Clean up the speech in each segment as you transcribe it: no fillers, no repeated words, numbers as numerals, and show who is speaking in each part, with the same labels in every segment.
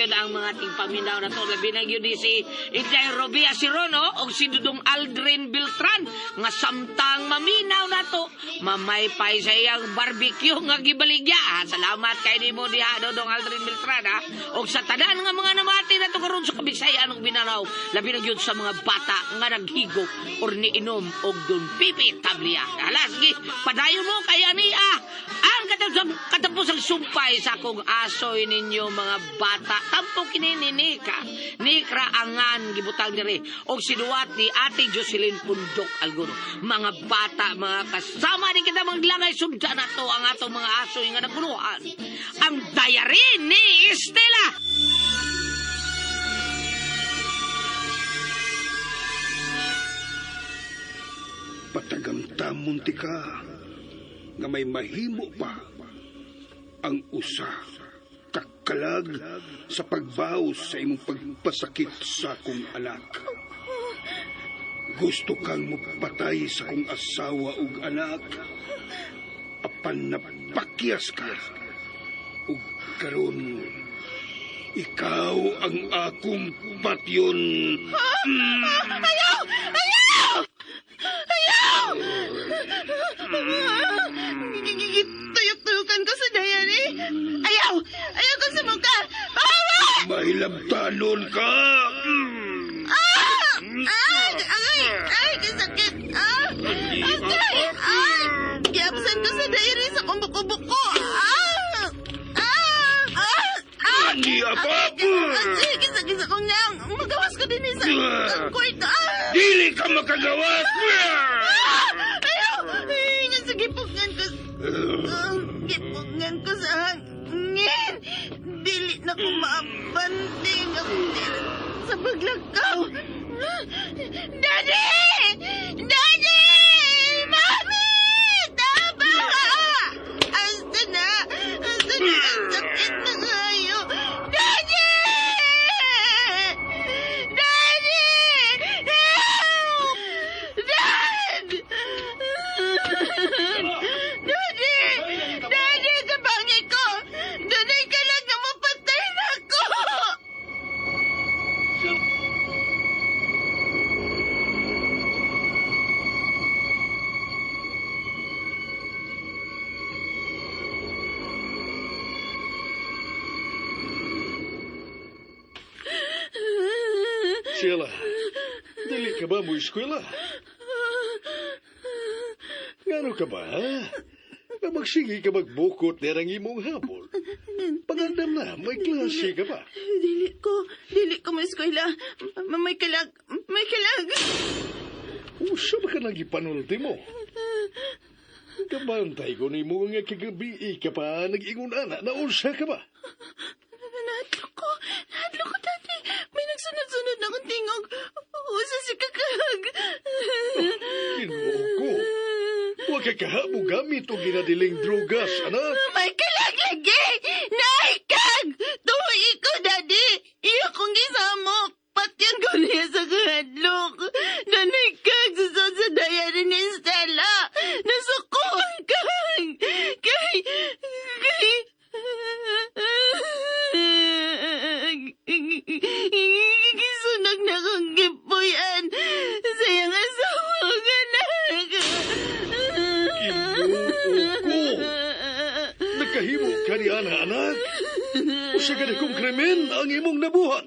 Speaker 1: gyud ang mga tigpaminaw na to. Labi na gyud ni si Inday Robia Sirono o si Dudong Aldrin Beltran nga samtang maminaw na to mamaypay sa iyang barbecue nga gibaligya. Ah, salamat kay nimo diha, Dudong Aldrin Beltran, ha. Og sa tanan nga mga namati na to karon sa Kabisayan ug Mindanao, labi na gyud sa mga bata nga naghigop or niinom og Don Pipi Tablia. Hala, sige, padayon mo kay ani ang katapusang sumpay sa akong asoy ninyo mga bata. Tampo kini ni Nika. Nikra angan gibutang diri og sinuwat ni Ate Jocelyn Pundok Alguno. Mga bata, mga kasama ni kita maglangay, sugdan na to ang atong mga asoy nga naguluhan. Ang diary ni Estela.
Speaker 2: Patagamtamon ti ka nga may mahimo pa ang usa kakalag sa pagbaos sa imong pagpasakit sa akong anak. Gusto kang mapatay sa akong asawa ug anak, apan napakyas ka. Ug karon ikaw ang akong patyon.
Speaker 3: Ayaw! Ayaw! Ayaw! Tuyok-tuyukan ko sa diary. Ayaw! Ayaw ko sumuka! Bawa!
Speaker 2: Mahilabtanon ka!
Speaker 3: Ah! Ay! Ay! Ay! Kasakit! Ah! Agay! Ay! Giabsan ko sa diary sa kumbuko-buko! Ah! Ah! Ah! Ah!
Speaker 2: Hindi, apap!
Speaker 3: Ay, kisakit sa kong nang. Magawas ko din sa kwarto. Ah!
Speaker 2: Dili ka makagawas!
Speaker 3: Ah! Ayaw! Ay, nasa gipugngan ko. Gipugngan ko sa hangin. Dili na ko maabanting akong dili sa paglakaw. Daddy! Daddy! Mami! Tama! Asa na? Asa na? Ang sakit na kayo. Daddy! Daddy! Help! Dad! Daddy! Daddy, tabangi ko! Dunay ka lang na mapatay na ako!
Speaker 4: Sheila, dili ka ba mo eskwela? Ngano ka ba, ha? Nga magsige ka magbukot na ang imong habol. Pagandam na, may klase ka pa.
Speaker 3: Dili ko may eskwela. May kalag, may kalag.
Speaker 4: Usa ba ka nang ipanulti mo? Kabantay ko ni mo nga kagabi ka pa nag-ingon ana, naunsa ka ba?
Speaker 3: Nahadlok ko, Daddy. May nagsunod-sunod na akong tingog. Usa si kakag.
Speaker 4: Ginoo ko. Wa ka kahabo gamit og ginadiling drogas, anak.
Speaker 3: May kalag lagi! Naikag! Tuwi ko, Daddy! Iyo kong gisamok. Patyon ko niya sa kahadlok. Nanaykag sa sa diary ni Stella. Nasukuan kang. Kay... Kay... Gisunag na kong gipuyan sa iyang asawa ug anak.
Speaker 4: Ginoo ko. Nakahimo ka ni ana, anak. Usa ka na kong krimen ang imong nabuhat.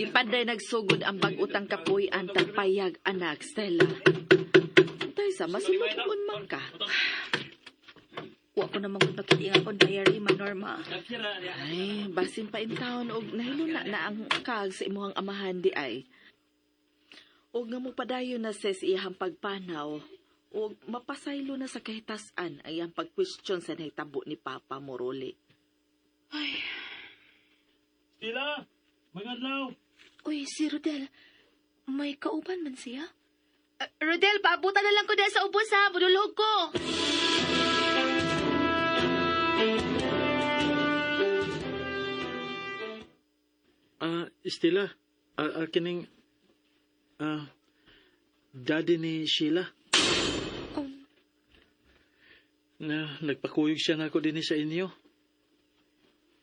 Speaker 5: Gipanday nagsugod ang bag-utang kapuy-an tagpayag, anak, Stella. Tay sa masulubon man ka.
Speaker 6: Wa ko naman kung nakita ang akong diary, Ma Norma.
Speaker 5: Ay, basin pa in town og nahiluna na ang kag sa imuhang amahan di ay. Og nga mo padayon na ses iyahang pagpanaw og mapasaylo na sa kahitasan ang iyang pag-question sa nahitabo ni Papa Moroli.
Speaker 6: Ay.
Speaker 7: Stella, magadlaw.
Speaker 6: Uy, si Rodel. May kauban man siya? Rodel, paabutan na lang ko dahil sa ubos ha. Budulhog ko.
Speaker 7: Estela, kining daddy ni Sheila. Na, nagpakuyog siya nako dinhi sa inyo.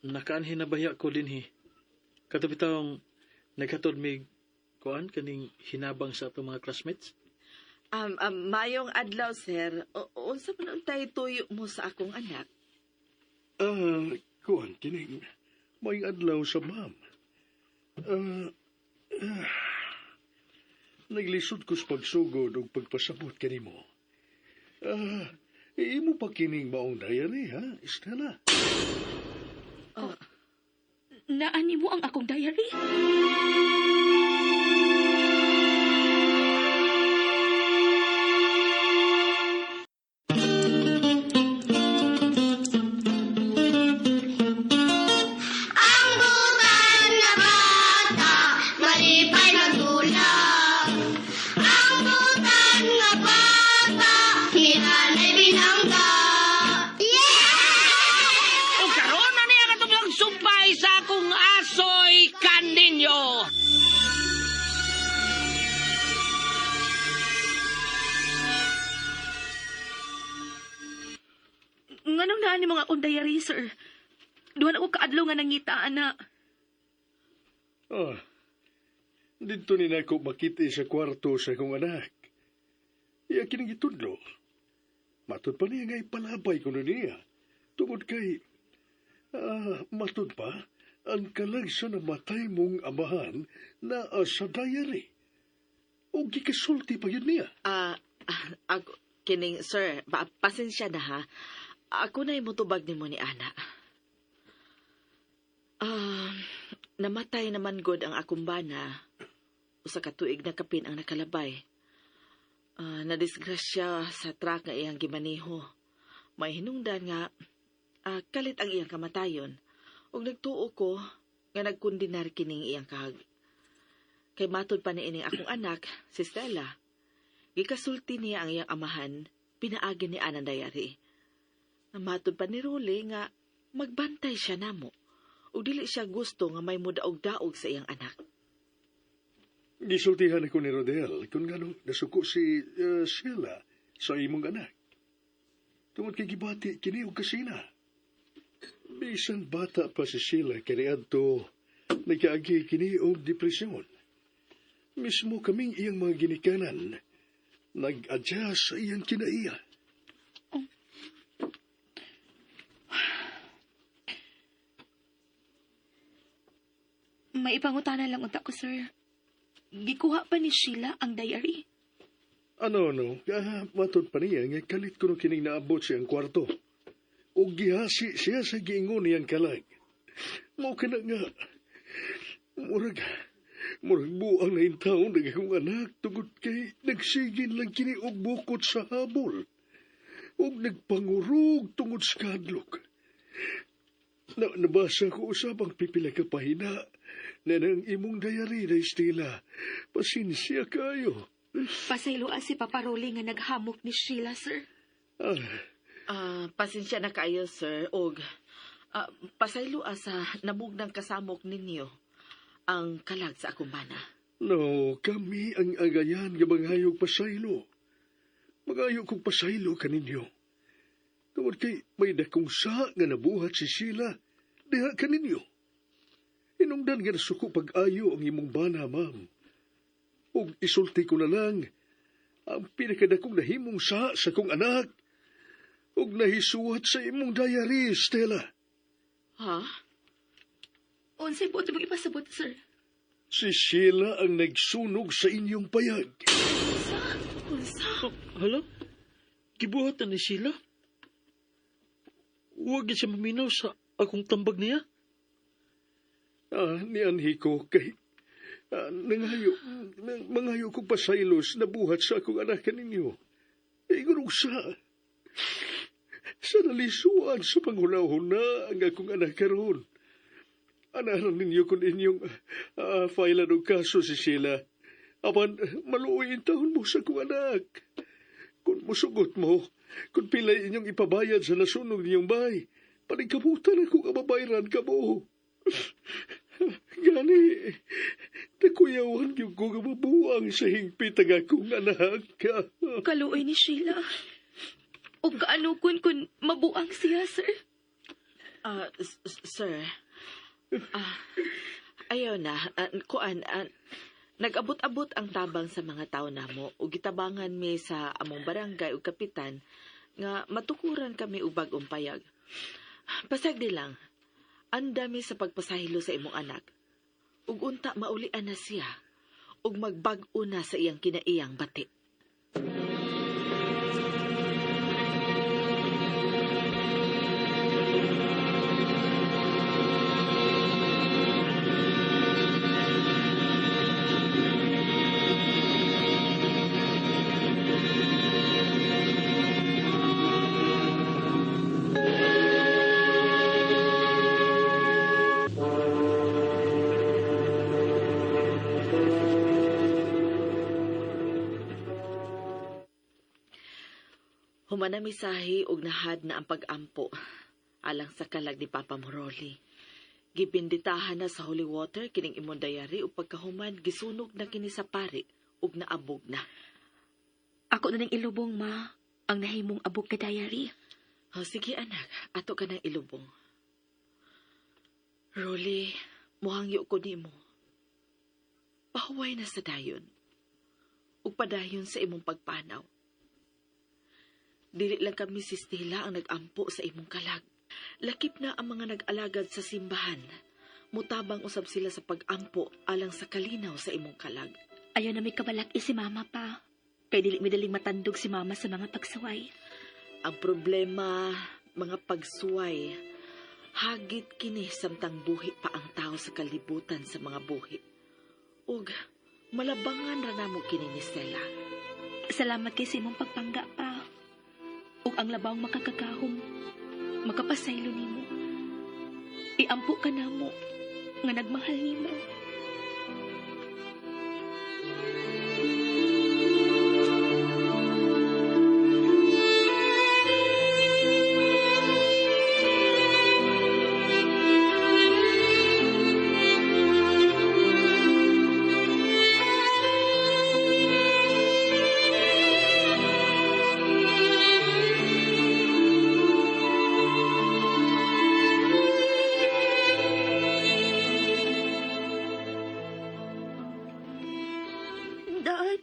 Speaker 7: Nakaanhin na baya ko dinhi. Kato bitawng naghatod mig kuan kaning hinabang sa atong mga classmates.
Speaker 5: Mayong adlaw, sir. Unsa man untay tuyo mo sa akong anak?
Speaker 4: Kuan kining may adlaw sa ma'am. Naglisod ko sa pagsugod ug pagpasabot kanimo. Imo pa kining maong diary, ha, Estela?
Speaker 6: Naani mo ang akong diary?
Speaker 3: Ang butan na bata, malipay magulak. Ang butan nga bata, hinanay binangga. Yeah!
Speaker 1: O karon na niya katublang sumpay sa akong asoy kaninyo.
Speaker 6: Nganong naani mo ang akong diary, sir? Duha na ko kaadlaw nga nangita, ana.
Speaker 4: Ah, dito ni nako makita sa kwarto sa akong anak. Iya kining gitudlo. Matud pa niya nga ipalabay ko niya. Tungod kay, matud pa, ang kalag sa namatay mong amahan na sa diary. O gikasulti pa yun niya.
Speaker 5: Ako, kining, sir, pasensya na ha. Ako na mutubag nimo ni Ana. Namatay naman god ang akong bana. Usa ka tuig na kapin ang nakalabay. Nadisgrasya sa truck nga iyang gimaniho. May hinungdan nga kalit ang iyang kamatayon. Ug nagtuo ko nga nagkundinar kining iyang kahag. Kay matud pa niining akong anak, si Stella. Gikasulti niya ang iyang amahan, pinaagi ni Anang diary. Matod pa ni Role nga magbantay siya namo. Ug dili siya gusto nga may mudaog-daog sa iyang anak.
Speaker 4: Gisultihan ako ni Rodel kung ngano nasuko si Sheila sa imong anak. Tungod kay gibati kini og kasina. Bisan bata pa si Sheila kaniadto nagkaagi kini og depresyon. Mismo kaming iyang mga ginikanan nag-adjust sa iyang kinaiya.
Speaker 6: May ipangutana lang unta ko, sir. Gikuha pa ni Sheila ang diary.
Speaker 4: Ano, no? Matod pa niya nga kalit kuno kining naabot siyang kwarto. O gihasi siya sa giingon niyang kalag. Mao kana nga, murag buang na intawon ng akong anak tungod kay nagsigin lang kini og bukot sa habol. Og nagpangurog tungod sa kadlok. Nabasa ko usab ang pipila ka pahina na nang imong diary na Estela. Pasensya kayo.
Speaker 6: Pasayloa si Papa Rolly nga naghamok ni Sheila, sir.
Speaker 5: Pasensya na kayo, sir. Og pasayloa sa namugnang kasamok ninyo ang kalag sa akong bana.
Speaker 4: No, kami ang agayan nga mangayog pasaylo. Mangayo kong pasaylo kaninyo. Tungod kay may dakong sa nga nabuhat si Sheila diha kaninyo. Inungdan nga nasuko pag-ayo ang imong bana, ma'am. Og isulti ko na lang ang pinakadakong nahimong sa kong anak. Og nahisuwat sa imong diary, Stella.
Speaker 5: Ha?
Speaker 6: Unsay buot mo ipasabot, sir?
Speaker 4: Si Sheila ang nagsunog sa inyong payag.
Speaker 5: Unsa?
Speaker 7: Oh, hala? Gibuhatan ni Sheila? Huwag siya maminaw sa akong tambag niya.
Speaker 4: Nianhi ko kay nangayo, mangayo kong pasaylos na buhat sa akong anak ninyo. Ingon sa nalisuan sa panghunahuna ang akong anak karon. Anahan ninyo kung inyong file og kaso si Sheila. Apan maluoy intawon mo sa akong anak. Kung musugot mo, kung pilay inyong ipabayad sa nasunog ninyong bahay, paningkamutan ako nga mabayran ka mo. Gani, nakuyawan gyud ko nga mabuang sa hingpit ang akong anak.
Speaker 6: Kaluoy ni Sheila. O kaanukon kun mabuang siya, sir.
Speaker 5: Sir. Ah, ayaw na. Kuan, nag-abot-abot ang tabang sa mga tao namo ug gitabangan mi sa among barangay ug kapitan nga matukuran kami og bag-ong payag. Pasagdi lang. Andami sa pagpasaylo sa imong anak. Ug unta maulian na siya ug magbag-o na sa iyang kinaiyang bati. Human na misahi og nahad na ang pag-ampo alang sa kalag ni Papa Moroli. Gibinditahan na sa holy water kining imong dayari ug pagkahuman gisunog na kini sa pari ug naabog na.
Speaker 6: Ako na ning ilubong, ma. Ang nahimong abog ka diary.
Speaker 5: Oh, sige anak, ato ka ng ilubong. Rolly, muhangyo ko nimo. Pahuway na sa dayon. Ug padayon sa imong pagpanaw. Dili lang kami si Stella ang nag-ampo sa imong kalag. Lakip na ang mga nag-alagad sa simbahan. Mutabang usab sila sa pag-ampo alang sa kalinaw sa imong kalag.
Speaker 6: Ayaw na may kabalak si mama pa. Kay dili mi daling matandog si mama sa mga pagsuway.
Speaker 5: Ang problema, mga pagsuway, hagit kini samtang buhi pa ang tao sa kalibutan sa mga buhi. Ug malabangan ra namo kini ni Stella.
Speaker 6: Salamat kay sa imong pagpangga pa. Ug ang labaw makakagahom, makapasaylo nimo. Iampo ka namo nga nagmahal nimo.
Speaker 3: Dad,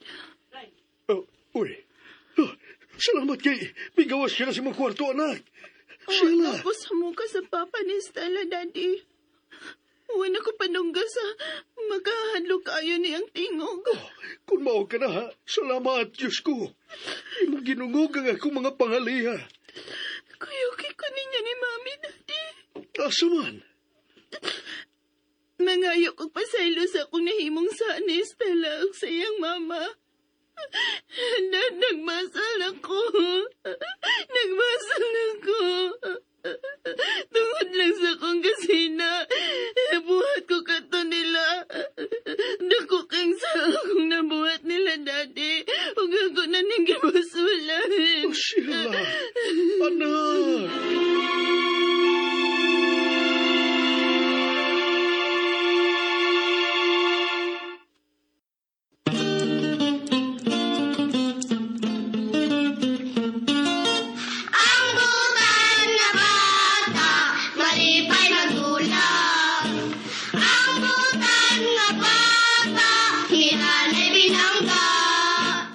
Speaker 4: Oh, uy. Oh, salamat kay migawas ka na sa imong kwarto, anak. Sheila.
Speaker 3: Tapos hamuka sa papa ni Stella, Daddy. Wala ko panungga sa makahadlok kayo niyang tingog.
Speaker 4: Oh, kung mao ka na, ha, salamat, Diyos ko. Imong ginungog ang akong mga pangaliha.
Speaker 3: Kuyuki ko ninyo ni Mami, Daddy.
Speaker 4: Asa man?
Speaker 3: Mangayo kog pasaylo sa akong nahimong sa ni Stella ug sa iyang mama. Dad, nagmasal ako. Nagmasal ako. Tungod lang sa akong kasina. Buhat ko kato nila. Dako kang sa akong nabuhat nila, Daddy. Ug ako na ning gibasulan.
Speaker 4: Oh, Sheila. Anak.
Speaker 8: Ang butan na bata, malipay magulak. Ang butan na bata, hinanay binangga.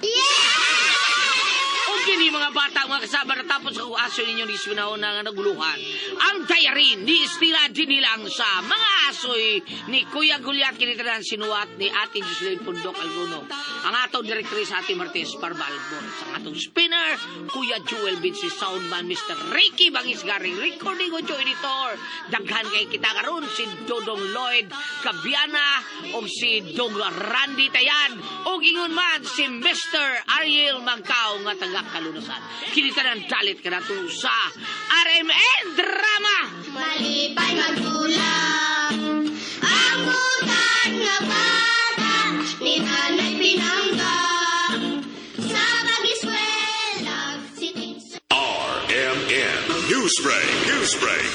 Speaker 8: Yeah!
Speaker 1: O kini mga bata, mga kasama, natapos ako aso ninyo ni Swinaon nga naguluhan. Ang diary ni Estela dinilang sa mga asoy ni Kuya Gulyat kinitanan sinuwat ni Ate Jocelyn Pundok Alguno. Ang atong directrice Ate Martes Parval Boris. Ang atong spinner, Kuya Jewel Vinci Soundman, Mr. Ricky Bangis Garing, recording audio editor. Daghan kay kita karon si Dodong Lloyd Cabiana o si Dong Randy Tayan o ingon man si Mr. Ariel Mangkao nga taga Kalunasan. Kini tanan dalit kanato sa RMN Drama.
Speaker 8: Malipay magulak. Ang butan na bata, ni nanay binangga. Sa pag-eskwela, si teacher.
Speaker 9: RMN Newsbreak. Newsbreak.